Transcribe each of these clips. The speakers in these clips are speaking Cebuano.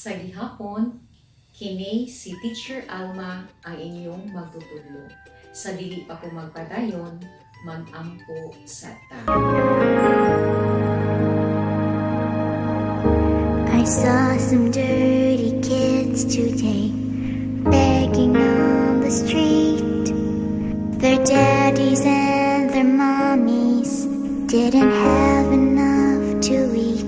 Sa gihapon, kini si Teacher Alma ang inyong magtutudlo. Sa dili pa ko magpadayon, mag-ampo sa ta. I saw some dirty kids today begging on the street. Their daddies and their mommies didn't have enough to eat.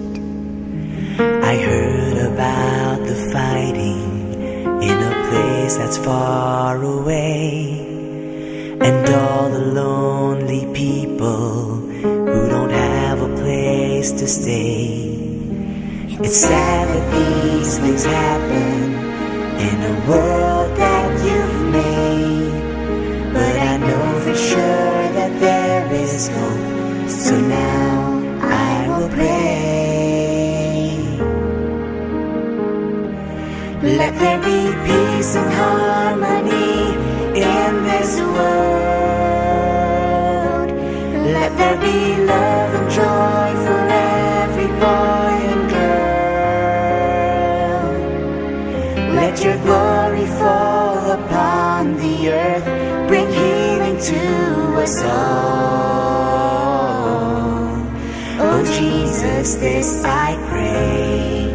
I heard about the fighting in a place that's far away, and all the lonely people who don't have a place to stay. It's sad that these things happen in a world that you've made, but I know for sure that there is hope, so now I will pray. Let there be peace and harmony in this world. Let there be love and joy for every boy and girl. Let your glory fall upon the earth, bring healing to us all. Oh Jesus, this I pray.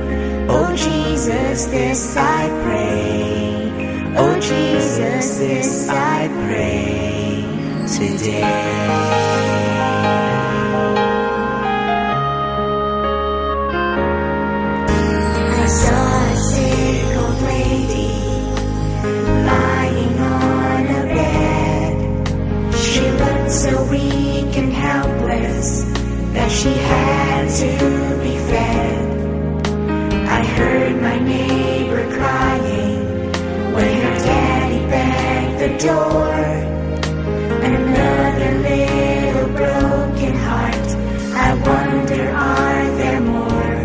Oh Jesus, this I pray. Oh Jesus, this I pray today. I saw a sick old lady lying on a bed. She looked so weak and helpless that she had to be fed. I heard my neighbor crying when her daddy banged the door. Another little broken heart. I wonder, are there more?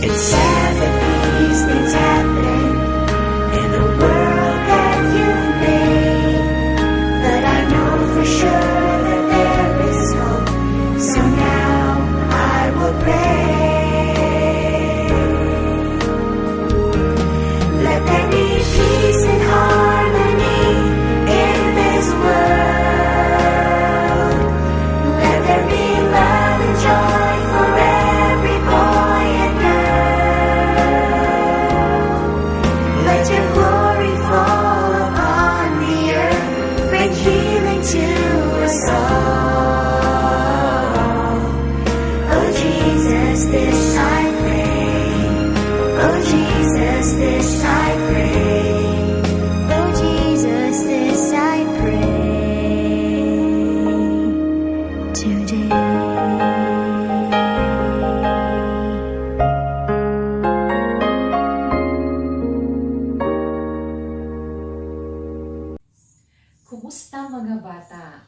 It's sad that these things happen in a world that you've made, but I know for sure that there is hope, so now I will pray. Let there be peace and harmony in this world. Let there be love and joy for every boy and girl. Let your glory fall upon the earth, bring healing to us all. Oh Jesus, this I pray. Oh Jesus, this I pray. Oh Jesus, this I pray today. Kumusta, mga bata?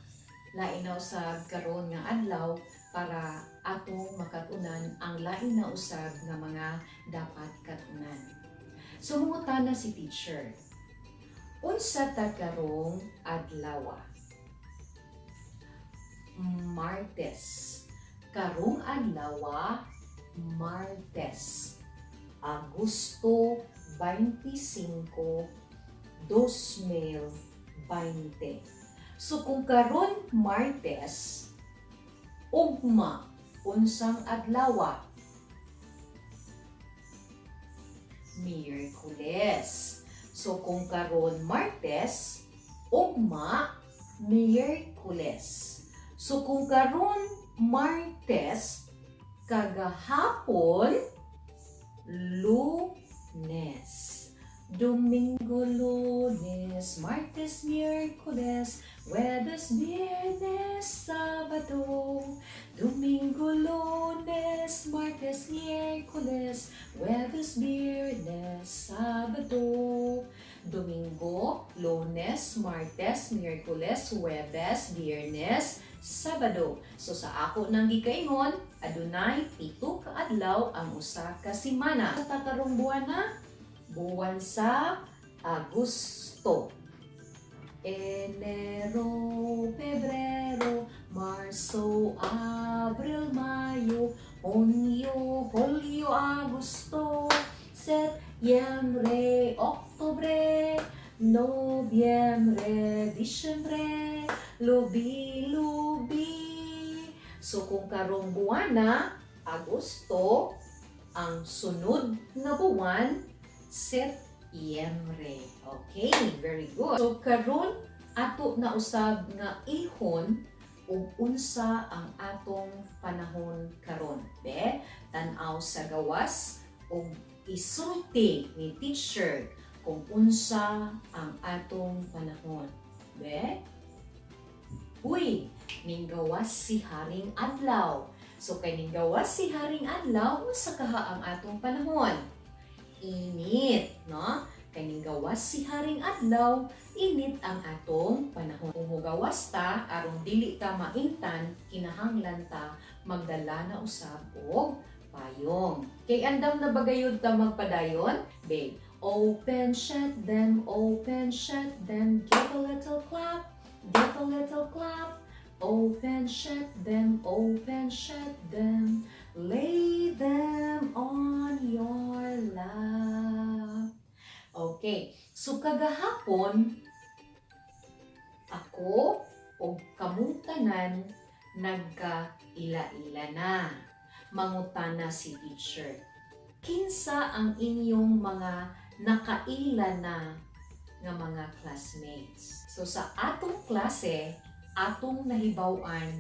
Lain na usab karon nga adlaw para atong makatunan ang lain na usab nga mga dapat katunan. So mangutana si teacher. Unsa ta karong adlaw? Martes. Karong adlaw, Martes. Agosto 25, 2020. So kung karon Martes, ugma unsang adlaw? Miyerkules. So kung karon Martes, ugma Miyerkules. So kung karon Martes, kagahapon Lunes. Domingo, Lunes, Martes, Miyerkules, Huwebes, Biyernes, Sabado. Domingo, Lunes, Martes, Miyerkules, Huwebes, Biyernes, Sabado. Domingo, Lunes, Martes, Miyerkules, Huwebes, Biyernes, Sabado. So sa ako nang gikaingon, adunay 7 ka adlaw ang usa ka semana. Sa karong buwan na, buwan sa Agosto. Enero, Pebrero, Marso, Abril, Mayo, Hunyo, Hulyo, Agosto. karong buwana, Agosto, ang sunod nga buwan, Setyembre. Okay, very good. So karon ato na usab nga ilhon ug unsa ang atong panahon karon. Be, tan-aw sa gawas ug isulti ni teacher kung unsa ang atong panahon. Be? Uy, ninggawas si Haring Adlaw. So kay ninggawas si Haring Adlaw, unsa kaha ang atong panahon? Init, no? Kay ninggawas si Haring Adlaw, init ang atong panahon. Kung mugawas ta aron dili ta maintan, kinahanglan ta magdala na usab og payong. Kay andam na bagayod ta magpadayon? Babe, open, shut them, open, shut them, give a little clap, give a little clap. Open, shut them, open, shut them, lay them on your lap. Okay, so kagahapon, ako og kamong tanan nagka-ila-ila na. Mangutana si teacher. Kinsa ang inyong mga nakaila na nga mga classmates? So sa atong klase, atong nahibaw-an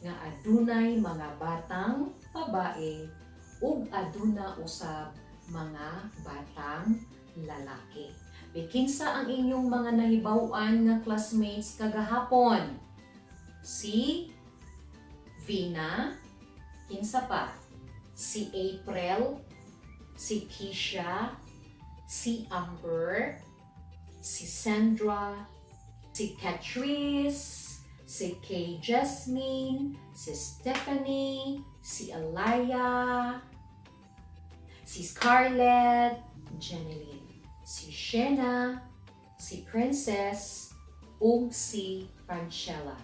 nga adunay mga batang babae ug aduna usab mga batang lalaki. Kinsa ang inyong mga nahibaw-an nga classmates kagahapon? Si Vina, kinsa pa? Si April, si Keisha, si Amber, si Sandra, si Catrice, si Kay Jasmine, si Stephanie, si Alaya, si Scarlett, Jeneline, si Shena, si Princess, ug si Franchella.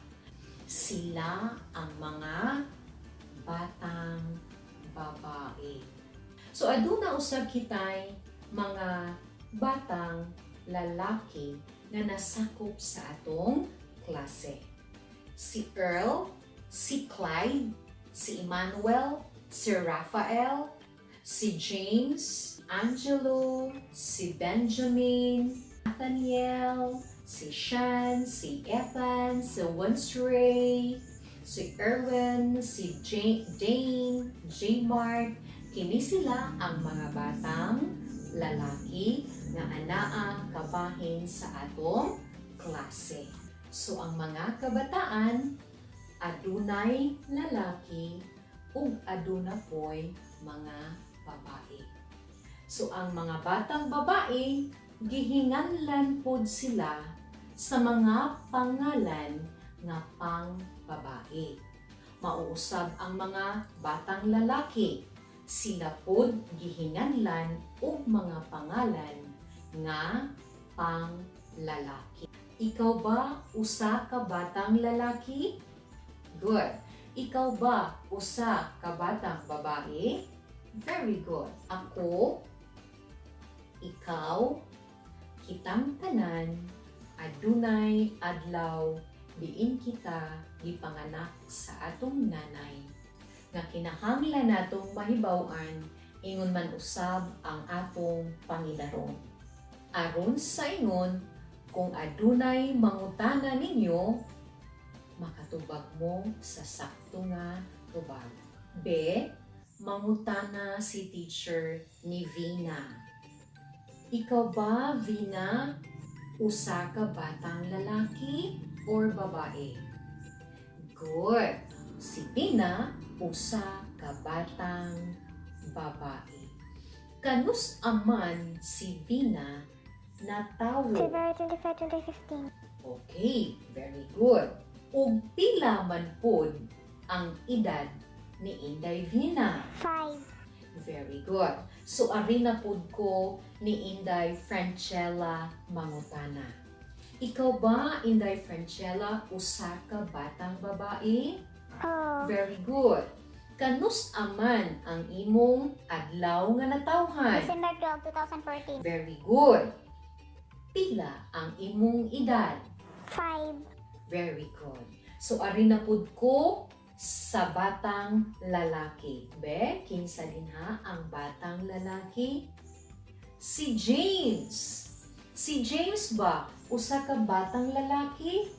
Sila ang mga batang babae. So aduna usab kitay mga batang lalaki nga nasakop sa atong klase. Si Earl, si Clyde, si Emmanuel, si Raphael, si James, Angelo, si Benjamin, Nathaniel, si Shan, si Ethan, si Winsray, si Erwin, si Dane, J. Mark. Kini sila ang mga batang lalaki nga anaa kabahin sa atong klase. So ang mga kabataan adunay lalaki ug aduna poy mga babae. So ang mga batang babae, gihinganlan pod sila sa mga pangalan nga pang babae. Mauusab ang mga batang lalaki, sila pod gihinganlan og mga pangalan nga pang lalaki. Ikaw ba usa ka batang lalaki? Good. Ikaw ba usa ka batang babae? Very good. Ako, ikaw, kitang tanan, adunay adlaw diin kita gipanganak sa atong nanay nga kinahanglan natong mahibaw-an ingon man usab ang atong pangidaron. Aron sa ingon, kung adunay mangutana ninyo, makatubag mo sa sakto nga tubag. B, mangutana si teacher ni Vina. Ikaw ba, Vina, usa ka batang lalaki or babae? Good. Si Vina, usa ka batang babae. Kanus aman si Vina natawo? February 25, 2015. Okay, very good. Ug pila man pod ang edad ni Inday Vina? 5. Very good. So ari na pod ko ni Inday Franchella mangutana. Ikaw ba, Inday Franchella, usa ka batang babae? Oh. Very good. Kanus aman ang imong adlaw nga natawhan? December 12, 2014. Very good. Pila ang imong edad? 5. Very good. So ari na pud ko Sa batang lalaki. Be, kinsa dinha ang batang lalaki? Si James. Si James ba usa ka batang lalaki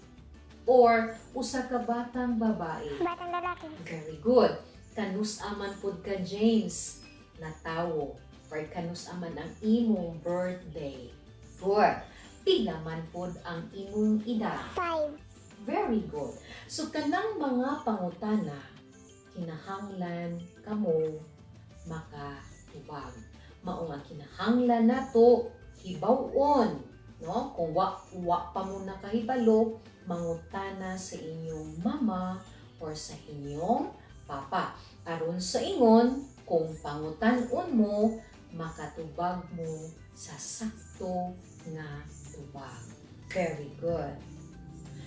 or usa ka batang babae? Batang lalaki. Very good. Kanus-a man pud ka, James, natawo or kanus-a man ang imong birthday? Good. Pila man pud ang imong edad? 5. Very good. So kanang mga pangutana, kinahanglan kamo makatubag. Mao nga kinahanglan nato hibaw-on, no? Kung wa pa mo nakahibalo, mangutana sa inyong mama or sa inyong papa. Aron sa ingon, kung pangutan-on mo, makatubag mo sa sakto nga tubag. Very good.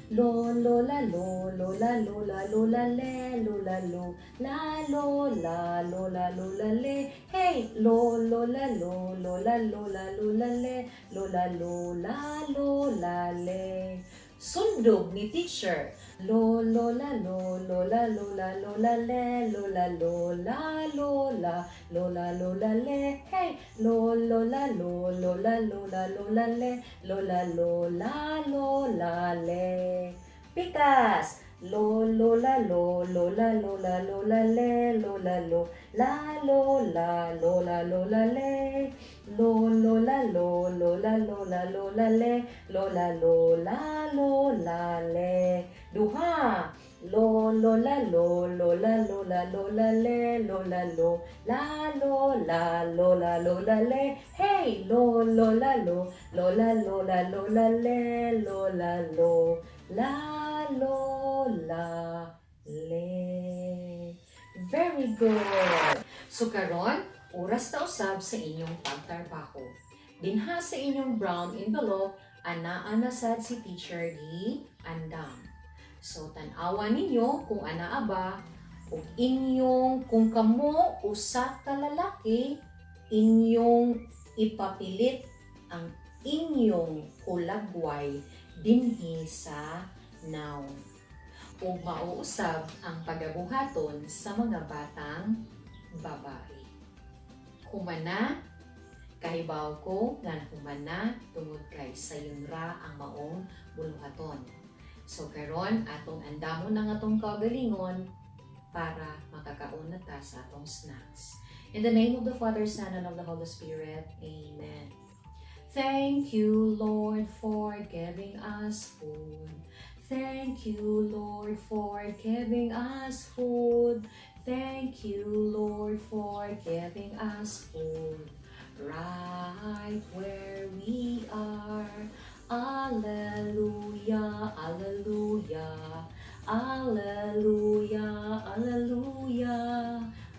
Lo, lo, la, lo, lo, la, lo, la, lo, la, le, lo, la, lo, la, lo, la, lo, la, lo, la, le. Hey! Lo, lo, la, lo, lo, la, lo, la, lo, la, le, lo, la, lo, la, lo, la, le. Sundog ni teacher. Lo, lo, la, lo, lo, la, lo, la, lo, la, le, lo, la, lo, la, lo, la, lo, la, lo, la, le. Hey! Lo, lo, la, lo, lo, la, lo, la, lo, la, le, lo, la, lo, la, lo, la, le. Pikas! Lo, lo, la, lo, lo, la, lo, la, lo, la, le, lo, la, lo, la, lo, la, lo, la, lo, la, le. Lo, lo, la, lo, lo, la, lo, la, lo, la, le, lo, la, lo, la, lo, la, le. Duha! Lo, lo, la, lo, lo, la, lo, la, lo, la, le, lo, la, lo, la, lo, la, lo, la, lo, la, le. Hey! Lo, lo, la, lo, lo, la, lo, la, lo, la, le, lo, la, lo, la, lo, la, le. Very good! So karon, oras na usab sa inyong pagtrabaho. Dinha sa inyong brown envelope, anaa na sad si teacher gi andam. So tan-awa ninyo kung anaa ba ug inyong, kung kamo usa ka lalaki, inyong ipapilit ang inyong hulagway dinhi sa noun. Ug mauusab ang pagabuhaton sa mga batang babae. Humana, kahibaw ko nga humana tungod kay sayon ra ang maong buluhaton. So karon, atong andamon ang atong kaugalingon para makakaon na ta sa atong snacks. In the name of the Father, Son, and of the Holy Spirit. Amen. Thank you, Lord, for giving us food. Thank you, Lord, for giving us food. Thank you, Lord, for giving us food. Right where we are. Alleluia, alleluia, alleluia, alleluia,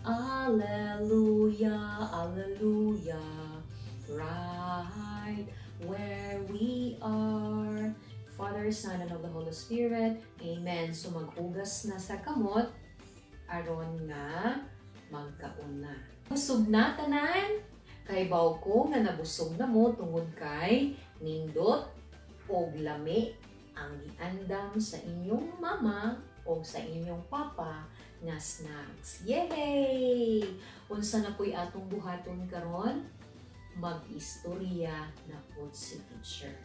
alleluia, alleluia. Right where we are. Father, Son, and of the Holy Spirit. Amen. So maghugas na sa kamot aron nga magkaon na. Busog na tanan? Kahibaw ko nga nabusog na mo tungod kay nindot og lami ang giandam sa inyong mama o sa inyong papa nga snacks. Yay! Unsa na po'y atong buhaton karon? Mag-istorya na po si teacher.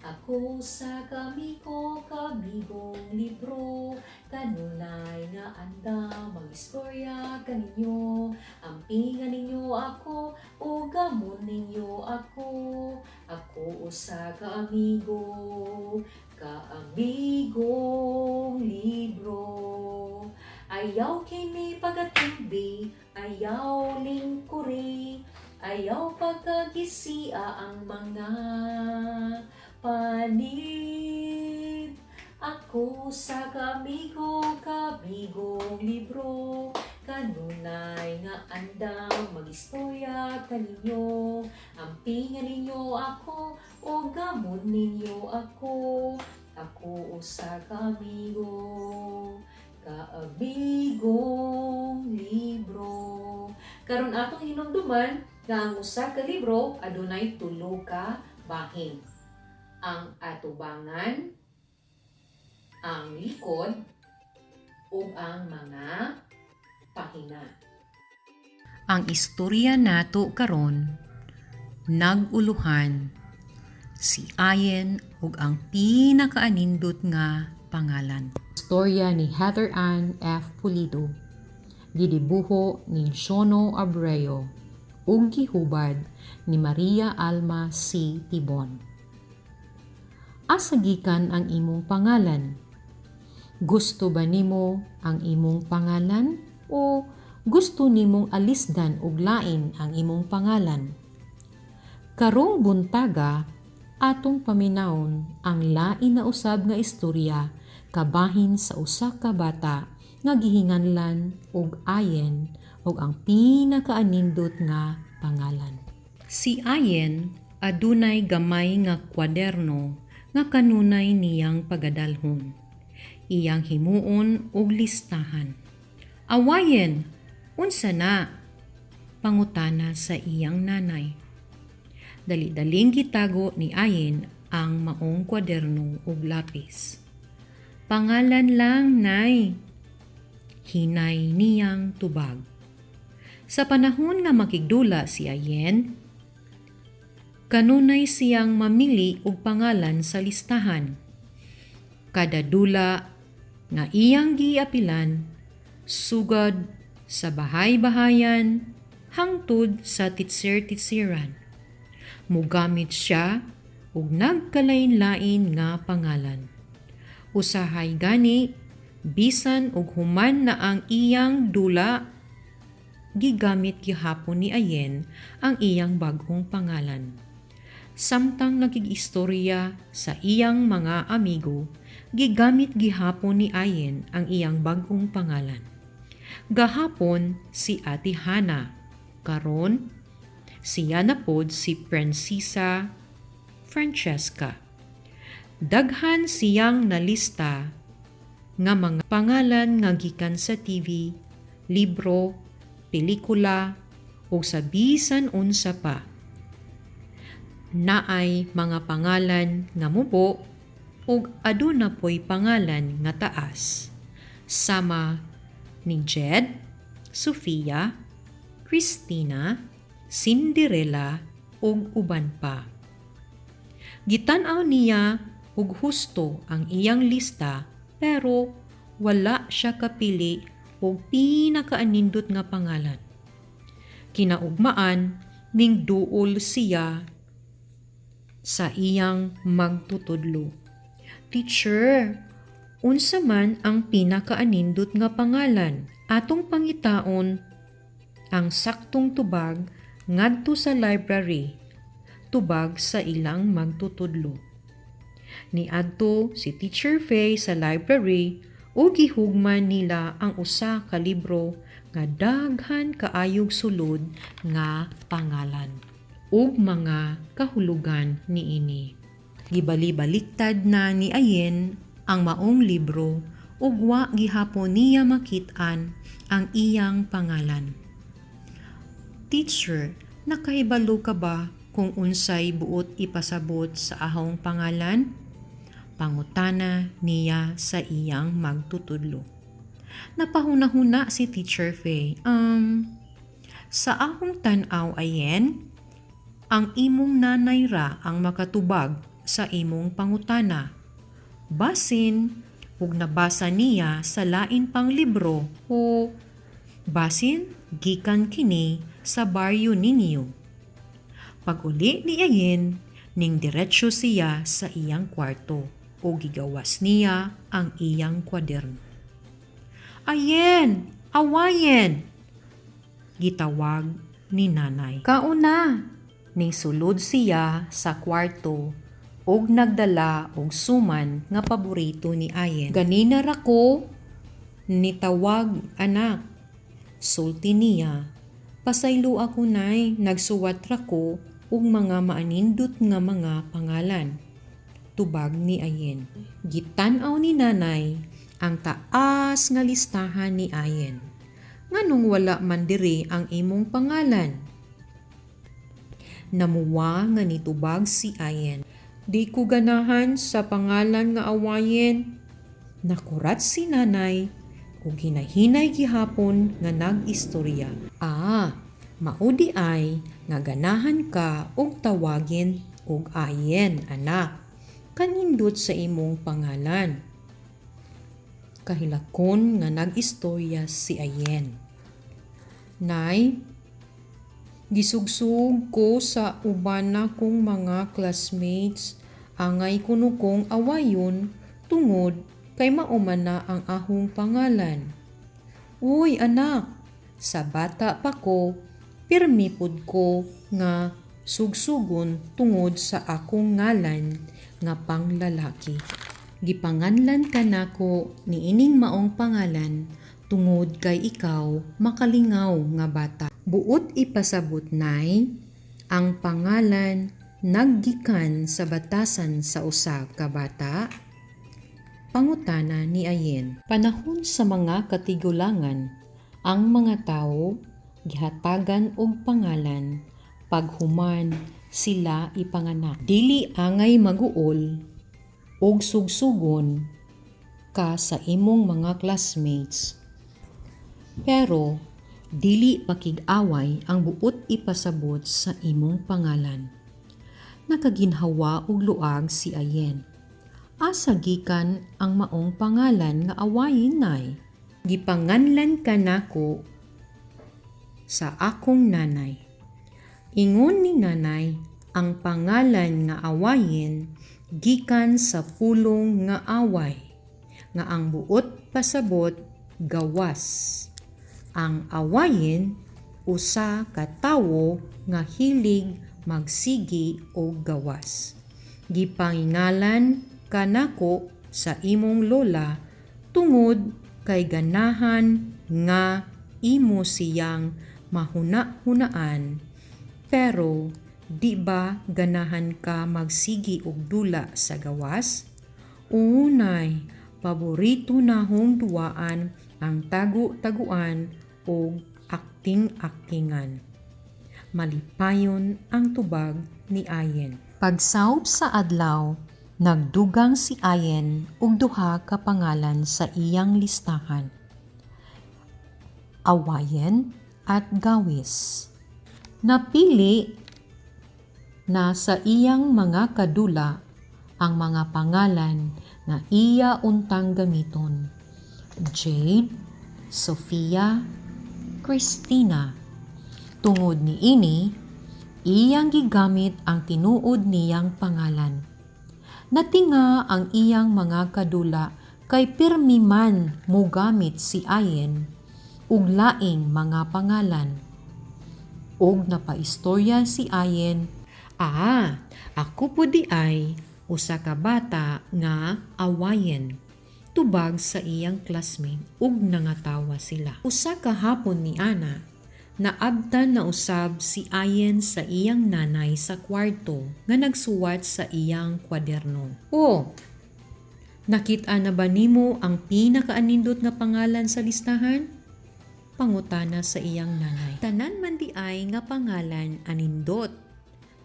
Ako usa ka amigo, kaamigong libro, kanunay nga andam mag-istorya kaninyo. Ampinga ninyo ako, ug gamon ninyo ako. Ako usa ka amigo, kaamigong libro. Ayaw kini pagatumbi, ayaw lingkuri, ayaw pagkagisia ang mga panid. Ako usa ka amigo, kaamigong libro, kanunay nga andam mag-istorya kaninyo. Ampinga ninyo ako, ug gamon ninyo ako. Ako usa ka amigo, kaamigong libro. Karon, atong hinumduman nga ang usa ka libro adunay tulo ka bahin: ang atubangan, ang likod, ug ang mga pahina. Ang istorya nato karon, nag-uluhan si Ayen ug ang pinakaanindot nga pangalan. Istorya ni Heather Ann F. Pulido. Gidibuho ni Shono Abreu ug gihubad ni Maria Alma C. Tibon. Asa gikan ang imong pangalan? Gusto ba nimo ang imong pangalan o gusto nimong alisdan og lain ang imong pangalan? Karong buntaga, atong paminawon ang lain na usab nga istorya kabahin sa usa ka bata nga gihinganlan og Ayen ug ang pinakaanindot nga pangalan. Si Ayen adunay gamay nga kwaderno nga kanunay niyang pagadalhon. Iyang himuon og listahan. "Awayen, unsa na?" pangutana sa iyang nanay. Dali-daling gitago ni Ayen ang maong kwaderno ug lapis. "Pangalan lang, Nay," hinay niyang tubag. Sa panahon nga makigdula si Ayen, kanunay siyang mamili og pangalan sa listahan. Kada dula nga iyang giapilan, sugod sa bahay-bahayan hangtod sa titser-titsiran, mugamit siya og nagkalain-lain nga pangalan. Usahay gani, bisan og human na ang iyang dula, gigamit gihapon ni Ayen ang iyang bag-ong pangalan. Samtang nagig-istorya sa iyang mga amigo, gigamit gihapon ni Ayen ang iyang bag-ong pangalan. Gahapon si Ate Hana, karon siya na pod si Prinsesa Francesca. Daghan siyang nalista nga mga pangalan nga gikan sa TV, libro, pelikula o sa bisan unsa pa. Naay mga pangalan nga mubo ug aduna poy pangalan nga taas. Sama ni Jed, Sofia, Christina, Cinderella ug uban pa. Gitan-aw niya og husto ang iyang lista, pero wala siya kapili og pinakaanindot nga pangalan. Kinaugmaan, ning duol siya sa iyang magtutudlo. "Teacher, unsa man ang pinakaanindot nga pangalan? Atong pangitaon ang saktong tubag ngadto sa library," tubag sa ilang magtutudlo. Niadto si Teacher Faye sa library ug gihugman nila ang usa ka libro nga daghan kaayog sulod nga pangalan ug mga kahulugan niini. Gibali-baliktad na ni Ayen ang maong libro ug wa gihapon niya makit-an ang iyang pangalan. "Teacher, nakahibalo ka ba kung unsay buot ipasabot sa ahong pangalan?" pangutana niya sa iyang magtutudlo. Napahuna-huna si Teacher Faye. "Sa ahong tan-aw, Ayen, ang imong nanay ra ang makatubag sa imong pangutana. Basin ug nabasa niya sa lain pang libro o basin gikan kini sa baryo ninyo." Pag-uli ni Ayen, ning diretso siya sa iyang kwarto o gigawas niya ang iyang kwaderno. "Ayen! Awayen!" gitawag ni Nanay. Kauna, ning sulod siya sa kwarto ug nagdala og suman nga paborito ni Ayen. "Ganina ra ko nitawag, anak," sulti niya. "Pasaylo ako, Nay, nagsuwat ra ko og mga maanindot nga mga pangalan," tubag ni Ayen. Gitan-aw ni Nanay ang taas nga listahan ni Ayen. "Nganong wala man diri ang imong pangalan?" Namuwa nga nitubag si Ayen. "Di ko ganahan sa pangalan nga Awayen." Nakurat si Nanay Ug hinahinay gihapon nga nag-istorya. "Ah, mao diay nga ganahan ka og tawagin og Ayen, anak. Kanindot sa imong pangalan." Kahilakon nga nag-istorya si Ayen. "Nay, gisugsug ko sa uban na kong mga classmates, angay kuno kong awayon tungod kay mao man na ang ahong pangalan." "Uy anak, sa bata pa ko, pirmi pud ko nga sugsugon tungod sa akong ngalan nga panglalaki. Gipanganlan ka nako niining maong pangalan tungod kay ikaw makalingaw nga bata." "Buot ipasabot, Nay, ang pangalan naggikan sa batasan sa usa ka bata?" pangutana ni Ayen. Panahon sa mga katigulangan, ang mga tawo gihatagan og pangalan paghuman sila ipanganak. Dili angay maguol og sugsugon ka sa imong mga classmates. Pero dili pakig-away ang buot ipasabot sa imong pangalan." Nakaginhawa og luag si Ayen. "Asa gikan ang maong pangalan nga Awayin, Nay?" "Gipanganlan ka nako sa akong nanay. Ingon ni Nanay, ang pangalan nga Awayin gikan sa pulong nga away, nga ang buot pasabot gawas. Ang awayin usa ka tawo nga hilig magsigi og gawas. Gipangingalan ka nako sa imong lola tungod kay ganahan nga imo siyang mahuna-hunaan, pero di ba ganahan ka magsigi og dula sa gawas?" "Oo, Nay, paborito nahong duwaan ang tago-taguan ug akting-aktingan." Malipayon ang tubag ni Ayen. Pagsawop sa adlaw, nagdugang si Ayen og duha ka pangalan sa iyang listahan: Awayen at Gawis. Napili na sa iyang mga kadula ang mga pangalan nga iya untang gamiton: Jade, Sofia, Christina. Tungod niini, iyang gigamit ang tinuod niyang pangalan. Natinga ang iyang mga kadula kay pirmi man mogamit si Ayen og laing mga pangalan. Og napaistorya si Ayen, "Ah, ako po diay usa ka bata nga Awayen," tubag sa iyang classmate ug nangatawa sila. Usa ka hapon ni ana, naabtan na usab si Ayen sa iyang nanay sa kwarto nga nagsuwat sa iyang kwaderno. "Oh, nakita na ba nimo ang pinakaanindot nga pangalan sa listahan?" pangutana sa iyang nanay. "Tanan man diay nga pangalan anindot.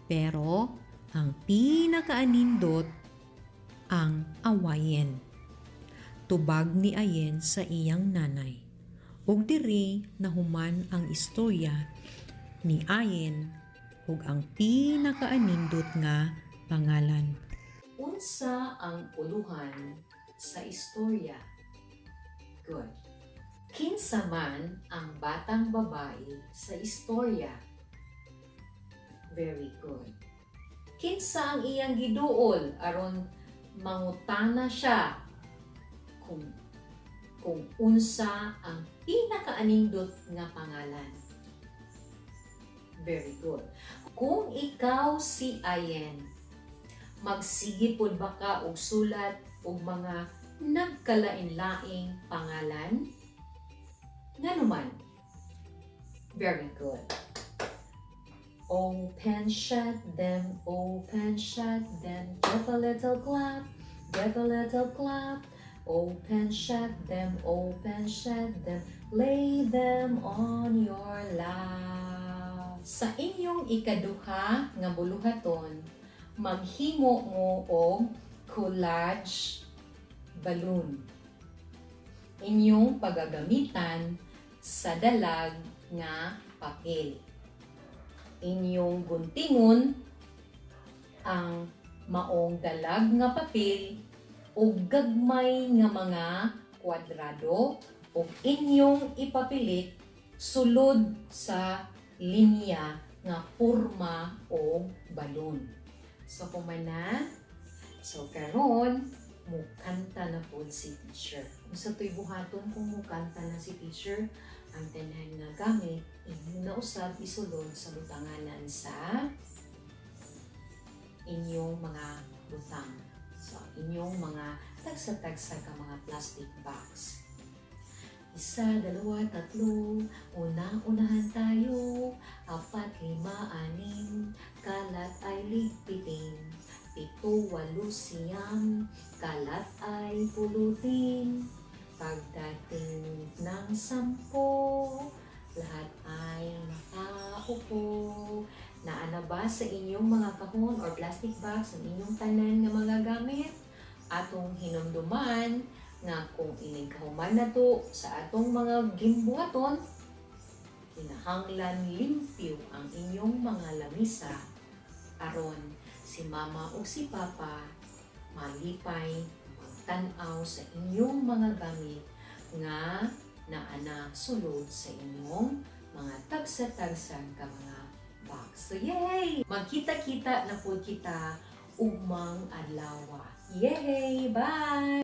Pero ang pinakaanindot ang Awayen," tubag ni Ayen sa iyang nanay. Ug diri nahuman ang istorya ni Ayen ug ang pinakaanindot nga pangalan. Unsa ang uluhan sa istorya? Good. Kinsa man ang batang babae sa istorya? Very good. Kinsa ang iyang giduol aron mangutana siya kung unsa ang pinakaanindot nga pangalan? Very good. Kung ikaw si Ayen, magsige pud ba ka og sulat og mga nagkalain-laing pangalan? Ngano man? Very good. Open, shut them, open, shut them. Give a little clap, give a little clap. Open, shut them, open, shut them. Lay them on your lap. Sa inyong ikaduha nga buluhaton, maghimo mo og collage balloon. Inyong pagagamitan sa dalag nga papel. Inyong guntingon ang maong dalag nga papel ug gagmay nga mga kwadrado ug inyong ipapilit sulod sa linya nga porma og balon. So kumana, so karon mukanta na pod si teacher. Unsa to'y buhaton kung mukanta na si teacher? Ang tanan nga gamit inyo na usab isulod sa butanganan sa inyong mga butang. So, inyong mga tagsa-tagsa ka mga plastic box. Isa, dalawa, tatlo, una-unahan tayo, apat, lima, anim, kalat ay ligpitin, pito, walo, 9, kalat ay pulutin. Pagdating ng 10, lahat ay nakaupo. Naa na ba sa inyong mga kahon or plastic bags ang inyong tanan nga mga gamit? Atong hinumduman nga kung inig kahuman na to sa atong mga gimbuhaton, kinahanglan limpyo ang inyong mga lamisa aron si mama o si papa malipay magtan-aw sa inyong mga gamit nga naana sulod sa inyong mga tagsa-tagsa ka mga box. So, yay! Magkita-kita na po kita ugmang adlaw. Yay! Bye!